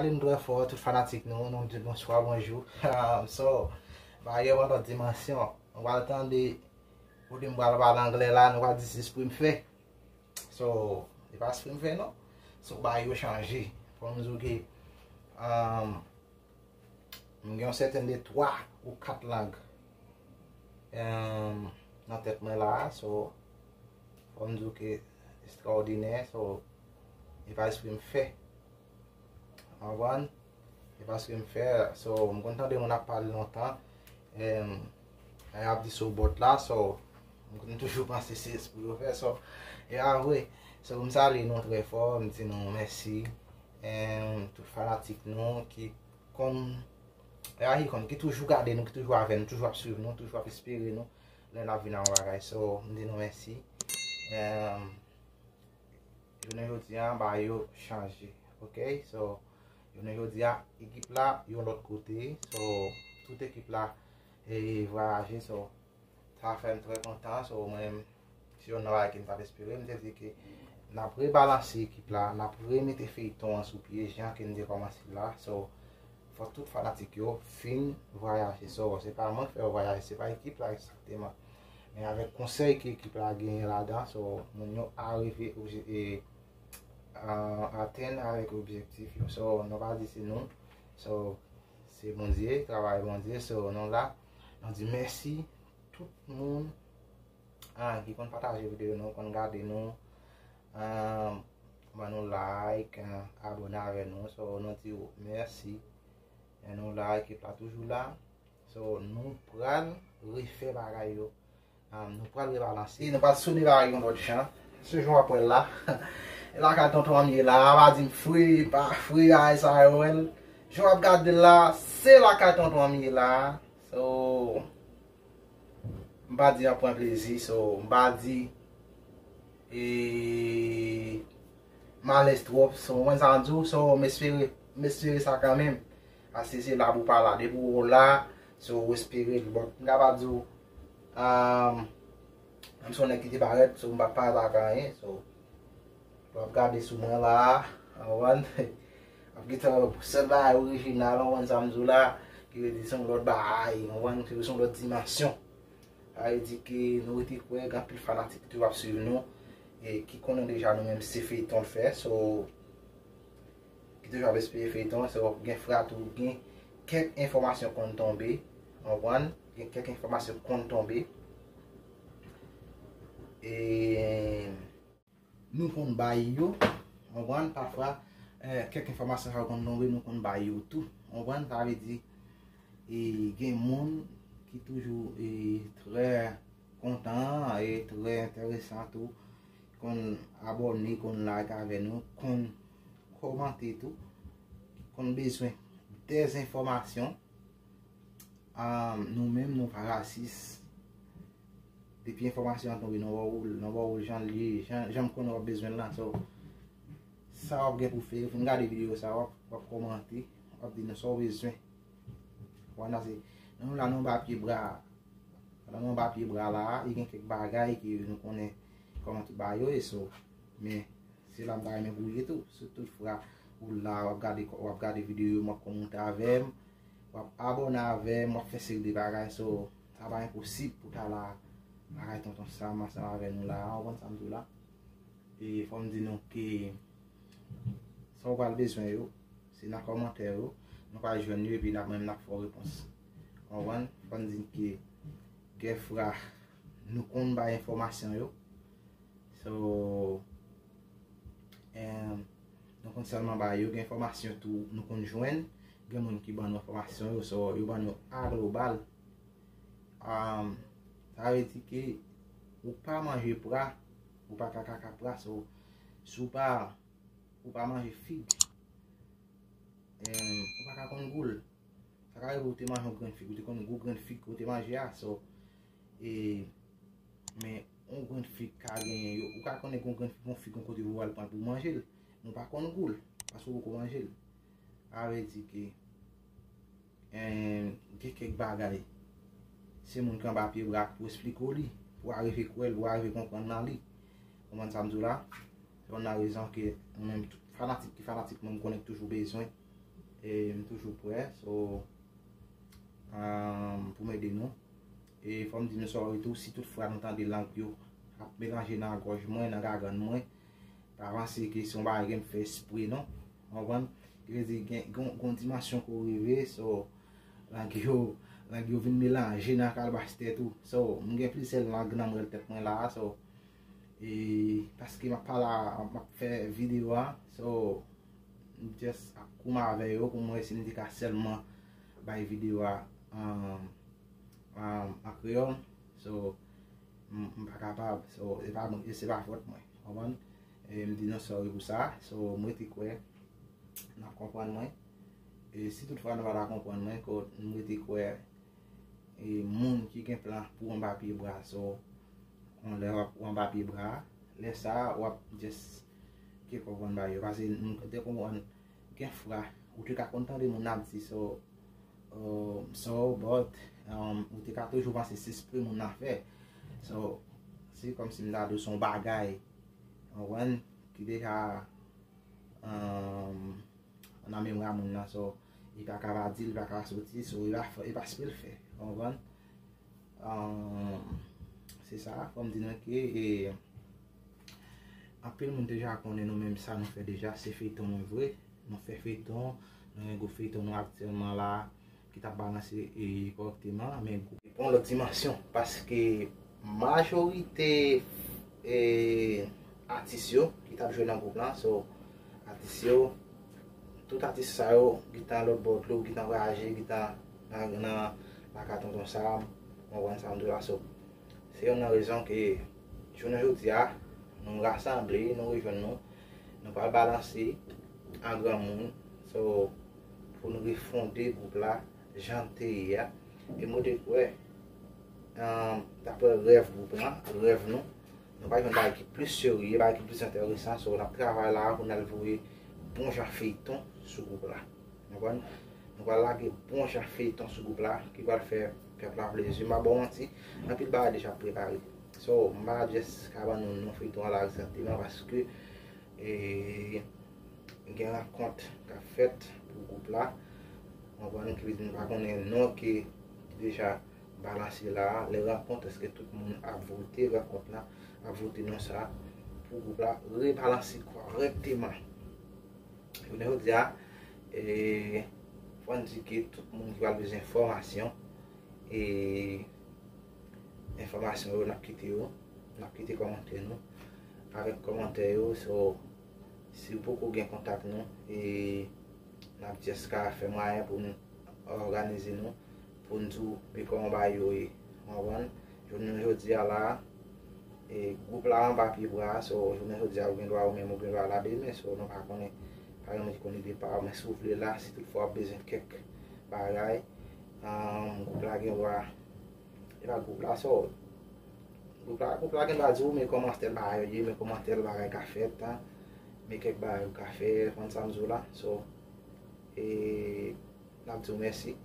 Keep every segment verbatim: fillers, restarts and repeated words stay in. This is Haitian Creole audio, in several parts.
Salut m trè fò, tout fanatik nou, nou di bonswa, bonjou. So, bagay yo pran lòt dimansyon. Nou pral tande, kote m pral pale anglè la, nou pral di se espri m fè. So, se pa espri m fè non. So, bagay yo chanje. Fò m di w ke, um, m gen yon sèten de twa ou kat lang, um, nan tèt mwen la. So, fò m di w ke ekstraòdinè. So, se pa espri m fè. Konprann? Se pa espri m fè. So, m konn tande moun ap pale lontan. Em, lè y ap di sou bòt la, so, m konn toujou panse se espri yo fè. So, e a vre. So, m salye nou trè fò, m di nou mèsi. Em, tout fanatik nou ki konn, e a ki konn, ki toujou gade nou, ki toujou avè nou, toujou ap swiv nou, toujou ap espere nou lè n ap vin ak yon bagay. So, m di nou mèsi. Em, jounen jodi a, bagay yo chanje. Ok? So, jounen jodi a, ekip la yon lòt kote. So, tout ekip la e vwayaje. So, sa fè m trè kontan. So, mwen menm, se youn nan bagay ke m t ap espere. M te di ke n ap rebalanse ekip la, n ap remete feyton an sou pye, jan ke n te kòmanse l la. So, fò tout fanatik yo fin vwayaje. So, se pa mwen k fè yo vwayaje, se pa ekip la egzakteman. Men avèk konsèy ke ekip la genyen ladan, so, moun yo arive obje-, e, a, atenn avèk objektif yo. So, nou pa di se nou. So, se Bondye, travay Bondye. So, nou la, nou di mèsi tout moun, a, ki konn pataje videyo nou, konn gade nou, a, ban nou like, a, abòne avè nou. So, nou di w mèsi. E nou la, ekip la toujou la. So, nou pral refè bagay yo. Um, nou pral rebalanse. Nou pral sone bagay yon lòt jan. Se jan w ap wè l la. E lakay tonton an m ye la. Pa di m fre, pa fre, bagay sa yo, wè l. Jan w ap gade l la, se lakay tonton an m ye la. So, m pa di an pran plezi. So, m pa di, e, m alèz twòp. So, w konprann sa m di w? So, m espere, m espere sa kanmenm. Paske se la pou w pa la. Depi w la, so, w espere l. Bon, m kapab di w, um, m se yon nèg ki te parèt, so, m pa t parèt ak anyen. So, w ap gade sou mwen la, w konprann? W ap gentan wè sèl bagay orijinal, w konprann sa m di w la, ki vle di se yon lòt bagay, w konprann? Se yon lòt dimansyon. Sa vle di ke nou rete kwè, gen anpil fanatik ki toujou ap swiv nou, e ki konnen deja nou menm se feyton l fè. So, ki toujou ap espere feyton, so, gen fra tou, gen kèk enfòmasyon konn tonbe, w konprann? Gen kèk enfòmasyon konn tonbe. E nou konn bay yo, w konprann? Pafwa, eh, kèk enfòmasyon sa yo konn tonbe, nou konn bay yo tou. W konprann? Sa vle di, e gen moun ki toujou, e, trè kontan e trè enteresan tou, konn abòne, konn like avè nou, konn kòmante tou, konn bezwen dèzenfòmasyon. Ah, nou menm, nou pa rasis. Depi enfòmasyon an tonbe nan bò ou, nan bò ou, jan l ye, jan, jan m konnen w ap bezwen l lan. So, sa w ap gen pou fè, fin gade videyo sa, w ap, w ap kòmante, w ap di nou sa w bezwen. Wè nan se, nou la nan ba pye bra. Nan ba pye bra la, e gen kèk bagay ke nou konnen kòman tout bagay yo ye, so. Men, se la m ta renmen pou w ye tou. Si toutfwa ou la, w ap gade, w ap gade videyo yo, w ap kòmante avè m, w ap abòne avè m, w ap fè seri de bagay, so, sa pa enposib pou ta la lakay tonton Sam ansanm avè nou la, w konprann sa m di w la. E fò m di nou ke sa w pral bezwen yo, se nan kòmantè yo, nou pral jwenn yo epi n ap, menm n ap fè w repons. Konprann? Fò n di ke gen fra nou konn bay enfòmasyon yo. So, em, nou konn sèlman bay yo, gen enfòmasyon tou nou konn jwenn, gen moun ki ban nou enfòmasyon yo, so, yo ban nou a global. Am, sa vle di ke ou pa manje pra, ou pa ka kaka pra, so, si w pa, ou pa manje fig, em, ou pa ka konn gou l. Sa ka rive ou te manje yon grenn fig, ou te konn gou grenn fig ou te manje a, so, e, men yon grenn fig ka genyen, yo, ou ka konnen gen yon grenn fig, yon fig yon kote pou w al pran l pou w manje l, men w pa konn gou l, paske w poko manje l. Sa vle di ke, en, gen kèk bagay, se moun ki anba pye bra pou esplike w li, pou w arive kwè l, pou w arive konprann nan li. Konprann sa m di w la? Se youn nan rezon ke mwen menm, tout fanatik ki fanatik mwen, m konnen k toujou bezwen. E m toujou prè, so, um, pou m ede nou. E fò m di nou sorry tou, si tout fwa nou tande lang yo ap melanje nan gòj mwen, nan gagann mwen, pa panse ke se yon bagay ke m fè espre non. Ou konprann? Ki vle di gen, gen, gen yon dimansyon ke w rive, so, lang yo, lang yo vin melanje nan kalbas tèt ou. So, m gen plizyè lang nan mwen tèt mwen la, so, e paske m ap pale, m ap fè videyo a, so, m just ap kouman avè yo pou m wè si m te ka sèlman bay videyo a an, an, an kreyòl. So, m, m pa kapab. So, e pa, e se pa fòt mwen. Konprann? E m di nou sorry pou sa. So, m rete kwè n ap konprann mwen. E si tout fwa nou pa ta konprann mwen, ke m rete kwè e moun ki gen plan pou anba pye bra. So, yon lè w ap, ou anba pye bra, lè sa a, w ap just gen konprann bagay yo. Paske m te konprann gen fwa, ou te ka konn tande moun ap di, so, um, so, but, um, ou te ka toujou panse se espre moun nan fè. So, se kòmsi m ta di w se yon bagay, ou konprann, ki deja, um, nan memwa moun nan, so, li pa ka pa di l, li pa ka soti, so, li pa, li pa espere l fè, ou konprann? Um, se sa, fò m di nou ke, e, anpil moun deja konnen nou menm sa nou fè deja, se feyton nou vre. Nou fè feyton, nou gen gwoup feyton nou aktyèlman la, ki t ap balanse, e, kòrèkteman, men gwoup. Yon lòt dimansyon, paske majorite, e, atis yo ki t ap jwe nan gwoup lan, so, atis yo, tout atis sa yo, gentan lòt bò dlo, gentan vwayaje, gentan nan, nan lakay Tonton Sam, ou konprann sa m di w la, so, se youn nan rezon ke jounen jodi a, nou rasanble, nou rejwenn nou, nou pral balanse an granmoun, so, pou nou refonde gwoup la, jan l te ye a. E mwen te kwè, um, daprè rèv gwoup lan, rèv nou, nou pa jwenn bagay ki plis serye, bagay ki plis enteresan, so, n ap travay la pou n al voye bon jan feyton sou gwoup la. Ou konprann? Nou pral lage bon jan feyton sou gwoup la, ki pral fè pèp la plezi. M pa ba w manti, anpil bagay deja prepare. So, m pa just ka ban nou non feyton an la egzakteman, paske, e, gen rankont k ap fèt pou gwoup la. Ou konprann? Ki vle di nou pa konnen non ki deja balanse la a. Lè rankont, èske tout moun ap vote, rankont la ap vote non sa a pou gwoup la rebalanse kòrèkteman. Jounen jodi a, e, fò n di ke tout moun ki pral bezwen enfòmasyon, e, enfòmasyon yo, n ap kite yo, n ap kite kòmantè nou avèk kòmantè yo, so, si w poko gen kontak nou, e, n ap just ka fè mwayen pou n òganize nou, pou n di w, men kòman bagay yo ye. Ou konprann? Jounen jodi a la, e, gwoup la anba pye bra, so, jounen jodi a, ou gen dwa, ou menm, ou gen dwa la demen, so, nou pa konnen, pa gen moun ki konnen depa w, men si w vle la, si tout fwa w ap bezwen kèk bagay, um, gwoup la gen dwa, e pa gwoup la, so, gwoup la, gwoup la gen dwa di w, men kòman tèl bagay yo ye, men kòman tèl bagay ka fèt, an, men kèk bagay ou ka fè, konn sa m di w la, so, e, n ap di w mèsi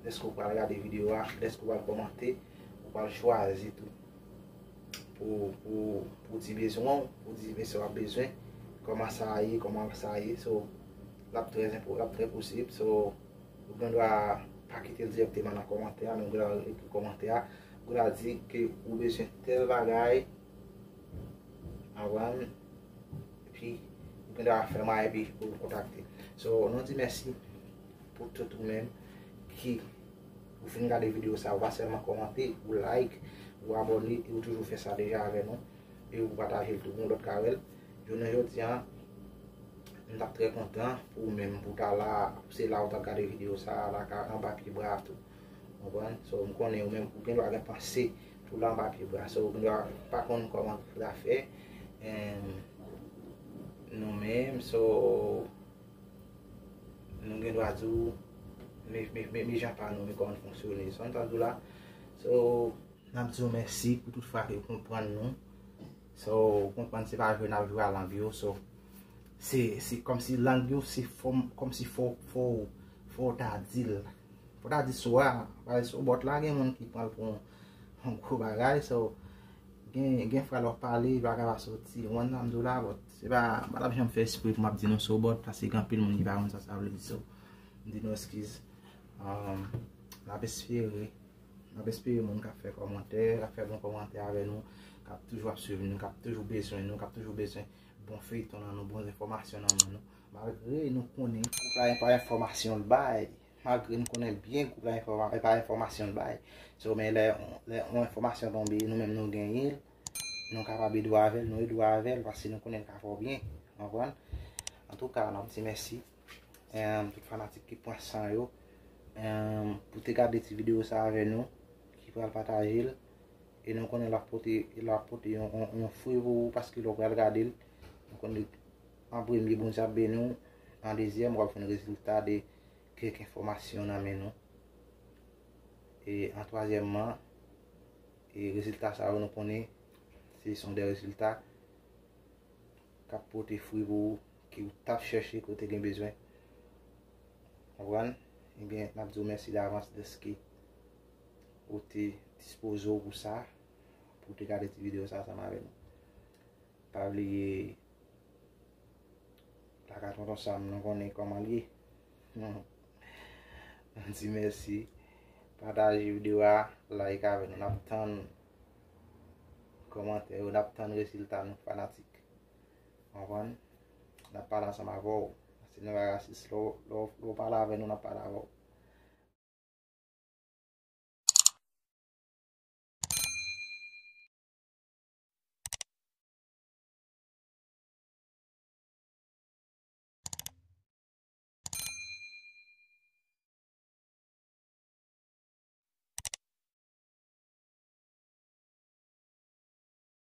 dèske w pral gade videyo a, dèske w pral kòmante, ou pral chwazi tou pou, pou, pou di bezwen w, pou di men sa w ap bezwen, kòman sa ye, kòman sa ye. So, l ap trè enpo-, l ap trè posib. So, ou gen dwa pa kite l dirèkteman nan kòmantè a, men ou gen dwa ekri kòmantè a, ou gen dwa di ke ou bezwen tèl bagay, anvan, epi ou gen dwa fè mwayen epi ou kontakte. So, nou di mèsi pou tout ou menm ki ou fin gade videyo sa, ou pa sèlman kòmante, ou like, ou abòne, e ou toujou fè sa deja avè nou, e ou pataje l tou pou yon lòt ka wè l. Jounen jodi a, m t ap trè kontan pou ou menm, pou w ta la, se la ou t ap gade videyo sa, la ka anba pye bra a tou. Konprann? So, m konnen ou menm, ou gen dwa gen panse pou la anba pye bra. So, ou gen dwa pa konn kòman pou ta fè. Em, nou menm, so, nou gen dwa di w, men, men, men, men jan pa nou, men kòman n fonksyone. Sa m ta di w la. So, n ap di w mèsi pou tout fwa ke w konprann nou. So, ou konprann se pa jwe n ap jwe a lang yo. So, se, se kòmsi lang yo, se fòm, kòmsi fò, fò, fò w ta di l. Fò w ta di so a, paske so bòt la, gen moun ki pran l pou yon, yon gwo bagay. So, gen, gen fwa lè w pale, bagay pa soti. Ou konprann sa m di w la, but se pa, m pa t ap janm fè espre pou m ap di nou so bòt, paske gen anpil moun ki pa konn sa sa vle di. So, M di nou eskiz. N ap espere, n ap espere moun k ap fè kòmantè, k ap fè bon kòmantè avè nou, k ap toujou ap swiv nou, k ap toujou bezwen nou, k ap toujou bezwen bon feyton nan nou, bon enfòmasyon nan men nou. Malgre nou konnen gwoup la e pa enfòmasyon l bay, malgre nou konnen byen gwoup la e pa enfòmasyon l bay. So, men lè, lè yon enfòmasyon tonbe, nou menm nou genyen l, nou kapab edwa avè l, nou edwa avè l, paske nou konnen l ka fè w byen. Konprann? Antouka, n ap di mèsi. Em, tout fanatik ki pran san yo, em, pou te gade ti videyo sa avè nou, ki pral pataje l. E nou konnen l ap pote, l ap pote yon, yon, yon fwi pou ou, paske lè w pral gade l, nou konnen an premye, Bondye ap beni w. An dezyèm, w ap jwenn rezilta de kèk enfòmasyon nan men nou. E an twazyèmman, e rezilta sa yo, nou konnen se son de rezilta k ap pote fwi pou ou, ke w t ap chèche, ke w te gen bezwen. Konprann? Ebyen, n ap di w mèsi davans dèske ou te dispoze w pou sa, pou w te gade ti videyo sa ansanm avè nou. Pa bliye lage tonton Sam, nou konnen kòman l ye. N di mèsi. Pataje videyo a, like avè nou. N ap tann kòmantè yo, n ap tann rezilta nou, fanatik. Konprann? N ap pale ansanm avè w. Paske nou pa rasis. Lè w, lè w, lè w pale avè nou, n ap pale avè w.